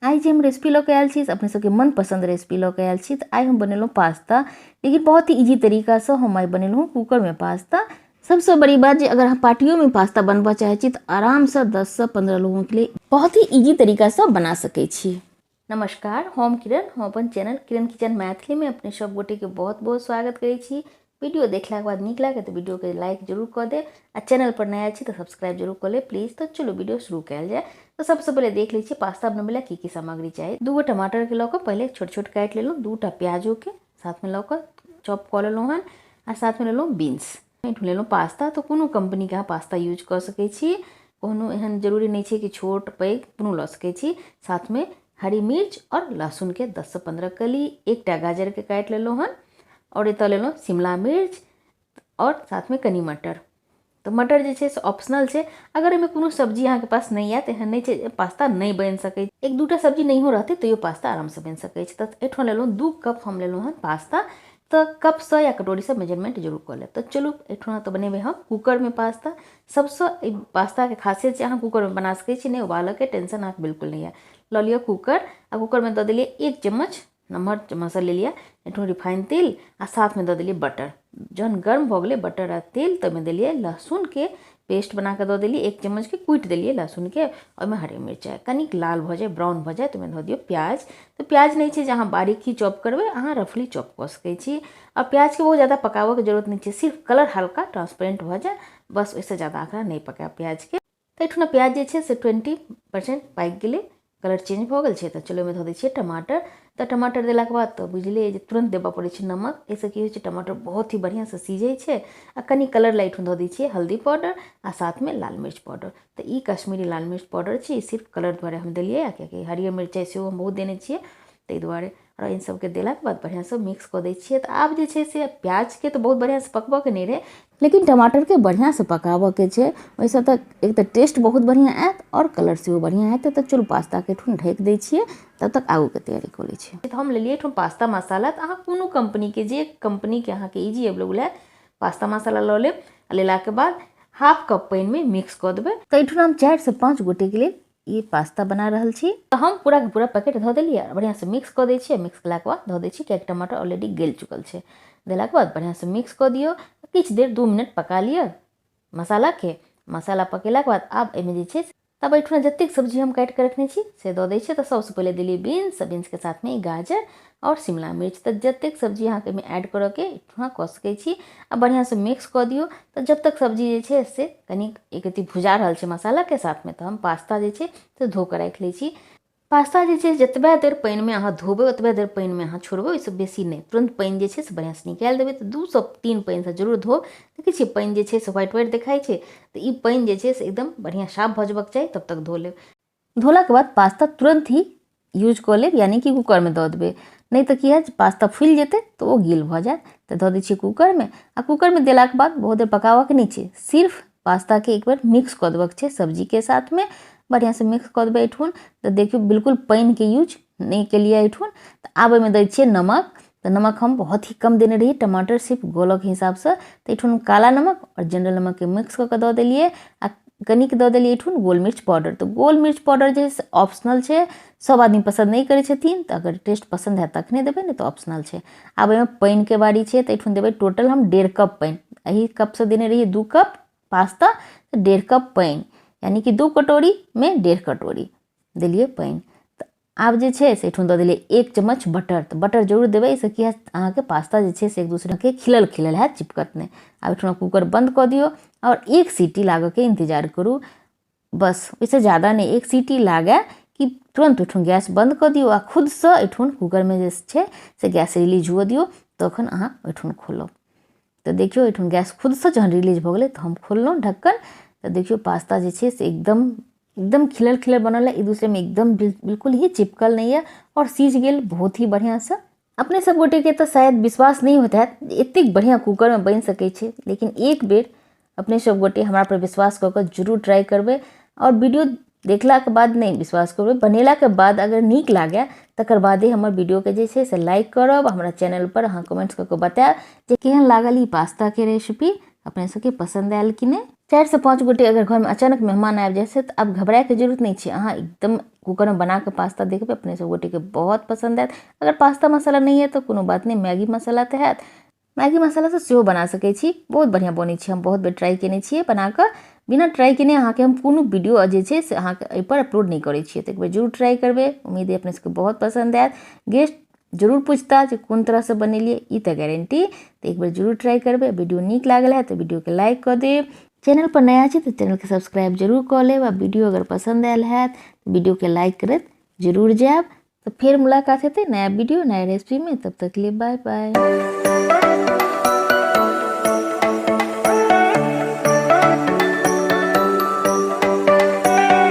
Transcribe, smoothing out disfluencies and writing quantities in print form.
आइ जे हम रेसिपी लऽ कऽ आयल छी से अपने सबके मनपसन्द रेसिपी लऽ कऽ आयल छी। तऽ आइ हम बनेलहुँ पास्ता, लेकिन बहुत ही ईजी तरीकासँ हम आइ बनेलहुँ कुकरमे पास्ता। सबसँ बड़ी बात जे अगर अहाँ पार्टियोमे पास्ता बनबऽ चाहै छी तऽ आरामसँ 10सँ 15 लोगोके लिए बहुत ही ईजी तरीकासँ बना सकै छी। नमस्कार, हम किरण, हम अपन चैनल किरण किचन मैथिलीमे अपने सब गोटेके बहुत बहुत स्वागत करै छी। वीडियो देखलाके बाद नीक लागे तऽ वीडियोके लाइक जरूर कऽ देब आ चैनल पर नया छी तऽ सब्सक्राइब जरूर कऽ लेब प्लीज। तऽ चलू वीडियो शुरू कयल जाय। तऽ सबसँ पहिले देख लै छियै पास्ता बनबै लए की की सामग्री चाही। 2 गो टमाटरके लऽ कऽ पहिले छोट छोट काटि लेलहुँ, 2टा प्याजोके साथमे लऽ कऽ चॉप कऽ लेलहुँ हन आ साथमे लेलहुँ बीन्स। एहिठाम लेलहुँ पास्ता। तऽ कोनो कम्पनीके अहाँ पास्ता यूज कऽ सकै छी, कोनो एहन जरूरी नहि छै कि छोट पैघ, कोनो लऽ सकै छी। साथमे हरी मिर्च आओर लहसुनके 10 सँ 15 कली, 1टा गाजरके काटि लेलहुँ हन आओर एतऽ लेलहुँ शिमला मिर्च आओर साथमे कनि मटर। तऽ मटर जे छै से ऑप्शनल छै, अगर एहिमे कोनो सब्जी अहाँके पास नहि आयत, एहन नहि छै जे पास्ता नहि बनि सकै, 1-2टा सब्जी नहियो रहतै तैयो पास्ता आरामसँ बनि सकै छै। तऽ एहिठाम लेलहुँ 2 कप हम लेलहुँ हन पास्ता। तऽ कपसँ या कटोरीसँ मेजरमेंट जरूर कऽ लेब। तऽ चलू एहिठाम तऽ बनेबै हम कुकरमे पास्ता। सबसँ एहि पास्ताके खासियत छै अहाँ कुकरमे बना सकै छी, नहि उबालऽके टेंशन अहाँके बिल्कुल नहि यऽ। लऽ लिअ कुकर आ कुकरमे दऽ देलियै 1 चम्मच नमहर चम्मचसँ लेलियै एहिठाम रिफाइन तेल आ साथमे दऽ देलियै बटर। जहन गर्म भऽ गेलै बटर आ तेल तऽ ओहिमे देलियै लहसुनके पेस्ट बना कऽ दऽ देलियै, 1 चम्मचके कुटि देलियै लहसुनके, ओहिमे हरी मिरचाइ। कनिक लाल भऽ जाय, ब्राउन भऽ जाय तऽ ओहिमे धऽ दियौ प्याज। तऽ प्याज नहि छै जे अहाँ बारीक ही चॉप करबै, अहाँ रफली चॉप कऽ सकै छी। आ प्याजके बहुत ज्यादा पकाबऽके जरूरत नहि छै, सिर्फ कलर हल्का ट्रांसपेरेंट भऽ जाय बस, ओहिसँ ज्यादा एकरा नहि पकायब प्याजके। तऽ एहिठुना प्याज जे छै से 20% पाकि गेलै, कलर चेंज भऽ गेल छै। तऽ चलू ओहिमे धऽ दै छियै टमाटर। तऽ टमाटर देलाके बाद तऽ बुझले जे तुरन्त देबऽ पड़ै छै नमक। एहिसँ की होइ छै टमाटर बहुत ही बढ़िआँसँ सीझै छै। आ कनि कलर लए एहिठाम धऽ दै छियै हल्दी पाउडर आ साथमे लाल मिर्च पाउडर। तऽ ई कश्मीरी लाल मिर्च पाउडर छै, सिर्फ कलर दुआरे हम देलियै, कियाकि हरियर मिरचाइ सेहो हम बहुत देने छियै ताहि दुआरे। आओर इन सबके देलाके बाद बढ़िआँसँ मिक्स कऽ दै छियै। तऽ आब जे छै से प्याजके तऽ बहुत बढ़िआँसँ पकबऽके नहि रहै, लेकिन टमाटरके बढ़िआँसँ पकाबऽके छै। ओहिसँ तऽ एक तऽ टेस्ट बहुत बढ़िआँ आयत आओर कलर सेहो बढ़िआँ आयत। तऽ चलू पास्ताके एहिठुन ढकि दै छियै, तब तक आगूके तैयारी कऽ लै छियै। तऽ हम लेलियै एहिठाम पास्ता मसाला। तऽ अहाँ कोनो कम्पनीके, जे कम्पनीके अहाँके इजी अवेलेबल हैत, पास्ता मसाला लऽ लेब आ लेलाके बाद हाफ कप पानिमे मिक्स कऽ देबै। तऽ एहिठुन हम 4 सँ 5 गोटेके लेल ई पास्ता बना रहल छी। तऽ हम पूरा के पूरा पैकेट धऽ देलियै, बढ़िआँसँ मिक्स कऽ दै छियै। मिक्स केलाके बाद धऽ दै छियै, कियाकि टमाटर ऑलरेडी गलि चुकल छै। देलाके बाद बढ़िआँसँ मिक्स कऽ दियौ, किछु देर 2 मिनट पका लिअ मसालाके। मसाला पकेलाके बाद आब एहिमे जे छै तब एहिठुना जतेक सब्जी हम काटि कऽ रखने छी से दऽ दै छियै। तऽ सबसँ पहिले देलियै बीन्स, बीन्सके साथमे गाजर आओर शिमला मिर्च। तऽ जतेक सब्जी अहाँके एहिमे ऐड करऽके एहिठुना कऽ सकै छी आ बढ़िआँसँ मिक्स कऽ दियौ। तऽ जब तक सब्जी जे छै से कनि एक रत्ती भुजा रहल छै मसालाके साथमे, तऽ हम पास्ता जे छै से धो कऽ राखि लै छी। पास्ता जे छै जतबा देर पानिमे अहाँ धोबै ओतबा देर पानिमे अहाँ छोड़बै, ओहिसँ बेसी नहि। तुरन्त पानि जे छै से बढ़िआँसँ निकालि देबै। तऽ 2 सँ 3 पानिसँ जरूर धोब। देखै छियै पानि जे छै से व्हाइट व्हाइट देखाइ छै, तऽ ई पानि जे छै से एकदम बढ़िआँ साफ भऽ जेबाक चाही, तब तक धो लेब। धोलाके बाद पास्ता तुरन्त ही यूज कऽ लेब, यानी कि कुकरमे दऽ देबै, नहि तऽ की हैत पास्ता फुलि जेतै तऽ ओ गील भऽ जायत। तऽ दऽ दै छियै कुकरमे आ कुकरमे देलाके बाद बहुत देर पकाबऽके नहि छै, सिर्फ पास्ताके एक बेर मिक्स कऽ देबऽके छै सब्जीके साथमे। बढ़िआँसँ मिक्स कऽ देबै एहिठुन। तऽ देखियौ बिल्कुल पानिके यूज नहि केलियै एहिठुन। तऽ आब एहिमे दै छियै नमक। तऽ नमक हम बहुत ही कम देने रहियै, टमाटर सिर्फ गोलक हिसाबसँ। तऽ एहिठुन काला नमक आओर जनरल नमकके मिक्स कऽ कऽ दऽ देलियै आ कनिक दऽ देलियै एहिठुन गोल मिर्च पाउडर। तऽ गोल मिर्च पाउडर जे से ऑप्शनल छै, सब आदमी पसन्द नहि करै छथिन, तऽ अगर टेस्ट पसन्द हैत तखने देबै, नहि तऽ ऑप्शनल छै। आब एहिमे पानिके बारी छै। तऽ एहिठुन देबै टोटल हम 1.5 कप पानि। एहि कपसँ देने रहियै 2 कप पास्ता, तऽ 1.5 कप पानि, यानी कि 2 कटोरीमे 1.5 कटोरी देलियै पानि। तऽ आब जे छै से एहिठुन दऽ देलियै 1 चम्मच बटर। तऽ बटर जरूर देबै, एहिसँ की हैत अहाँके पास्ता जे छै से एक दूसराके खिलल खिलल हैत, चिपकत नहि। आब एहिठुना कुकर बन्द कऽ दियौ आओर 1 सीटी लागऽके इन्तजार करू, बस ओहिसँ ज्यादा नहि। 1 सीटी लागए कि तुरन्त ओहिठुन गैस बन्द कऽ दियौ आ खुदसँ एहिठुन कुकरमे जे छै से गैस रिलीज हुअ दियौ, तखन अहाँ ओहिठुन खोलब। तऽ देखियौ एहिठुन गैस खुदसँ जहन रिलीज भऽ गेलै तऽ हम खोललहुँ ढक्कन। तऽ देखियौ पास्ता जे छै से एकदम एकदम खिलल खिलल बनल है, एक दूसरेमे एकदम बिल्कुल ही चिपकल नहि यऽ आओर सीझ गेल बहुत ही बढ़िआँसँ। अपने सब गोटेके तऽ शायद विश्वास नहि होइत हैत जे एतेक बढ़िआँ कुकरमे बनि सकै छै, लेकिन एक बेर अपने सब गोटे हमरा पर विश्वास कऽ कऽ जरूर ट्राइ करबै। आओर वीडियो देखलाके बाद नहि विश्वास करबै, बनेलाके बाद अगर नीक लागए तकर बादे हमर वीडियोके जे छै से लाइक करब, हमरा चैनलपर अहाँ कमेंट्स कऽ कऽ बतायब जे केहन लागल ई पास्ताके रेसिपी, अपने सबके पसन्द आयल कि नहि। 4 से 5 गोटे अगर घरमे अचानक मेहमान आबि जाइ छै तऽ आब घबरायके जरूरत नहि छै। अहाँ एकदम कूकरमे बनाकऽ पास्ता देखबै, अपने सब गोटेके बहुत पसन्द आयत। अगर पास्ता मसाला नहि यऽ तऽ कोनो बात नहि, मैगी मसाला तऽ हैत। मैगी मसालासँ सेहो बना सकै छी, बहुत बढ़िआँ बनै छै। हम बहुत बेर ट्राइ केने छियै बनाकऽ। बिना ट्राइ केने अहाँके हम कोनो वीडियो जे छै से अहाँके एहिपर अपलोड नहि करै छियै, तऽ एक बेर जरूर ट्राइ करबै। उम्मीद अइ अपने सबके बहुत पसन्द आयत। गेस्ट जरूर पूछता जे कोन तरहसँ बनेलियै, ई तऽ गारंटी। तऽ एक बेर जरूर ट्राइ करबै। वीडियो नीक लागल है तऽ वीडियोके लाइक कऽ देब। चैनल पर नया छी तऽ चैनलके सब्सक्राइब जरूर कऽ लेब। आ वीडियो अगर पसन्द आयल हैत तऽ वीडियोके लाइक करैत जरूर जायब। तऽ फेर मुलाकात हेतै नया वीडियो नया रेसिपीमे। तब तक लिए बाय बाय।